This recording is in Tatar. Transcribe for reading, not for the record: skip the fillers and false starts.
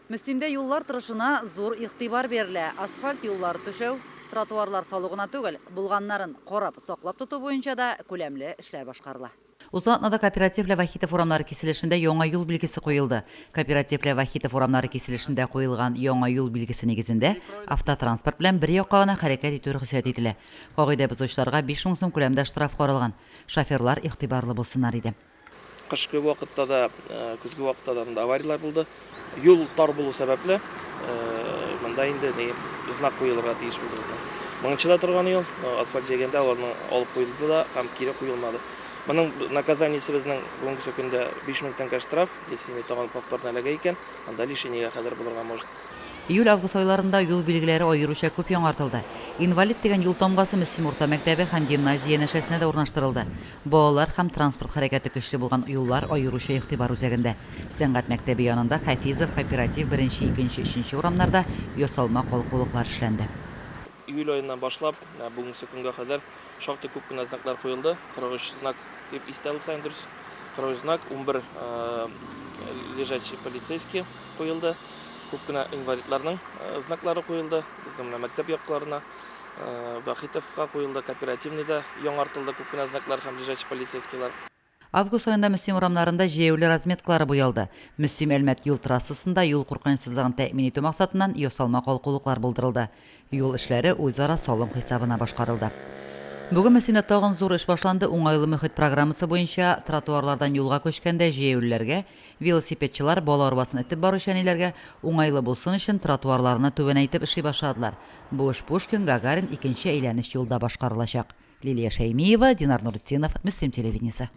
Мөслимдә юллар торышына зур игътибар бирелә. Асфальт юллар түшәү, тротуарлар салу гына түгел, булганнарын карап, саклап тоту буенча да күләмле эшләр башкарыла. Узган атнада Кооператив белән Вахитов урамнары киселешендә яңа юл билгесе куелды. Кооператив белән Вахитов урамнары киселешендә куелган яңа юл билгесе нигезендә автотранспорт белән бер якка гына хәрәкәт итү рөхсәт ителә. Кагыйдә бозучыларга 5000 сум күләмендә штраф каралган. Шоферлар игътибарлы булсыннар иде. Кышкы вакытта да, көзге вакытта да монда аварияләр булды. Юл тар булу сәбәпле, монда инде ни знак куелырга тиеш булды безнең. Моңынчы да торган юл, асфальт җәйгәндә аларны алып куелды да һәм кире куелмады. Моның наказаниесе безнең бүгенге көндә 5000 тәңкә штраф, если инде тагын повторно эләгә икән, анда лишениегә кадәр булырга может. Июль-август айларында юл билгеләре аеруча күп яңартылды. Инвалид дигән юл тамгасы Мөслим урта мәктәбе һәм гимназия янәшәсенә дә урнаштырылды. Балалар һәм транспорт хәрәкәте көчле булган юллар аеруча игътибар үзәгендә. Сәнгать мәктәбе янында Хафизов, Кооператив, беренче, икенче, өченче урамнарда ясалма калкулыклар эшләнде. Июль аеннан башлап, менә бүгенге көнгә кадәр шактый күп кенә знаклар куелды. 43 знак дип истә алсаң дөрес. 43 знак, 11 лежачий полицейский куелды. Күп кенә инвалидларның знаклары куелды. Безнең менә мәктәп якларына, Вахитовка куелды, Кооперативныйда яңартылды күп кенә знаклар һәм лежачий полицейскийлар. Август аенда Мөслим урамнарында җәяүле разметкалары буялды. Мөслим-Әлмәт юл трассасында юл куркынычсызлыгын тәэмин итү максатыннан ясалма калкулыклар булдырылды. Юл эшләре үзара салым хисабына башкарылды. Бүген Мөслимдә тагын зур эш башланды, Уңайлы мөхит программасы буенча тротуарлардан юлга күчкәндә җәяүлеләргә, велосипедчылар, бала арбасын этеп баручы әниләргә уңайлы булсын өчен тротуарларны түбәнәйтеп эшли башладылар. Бу эш Пушкин, Гагарин икенче әйләнеч юлда башкарылачак. Лилия Шәймиева, Динар Нуретдинов, Мөслим телевидениесе.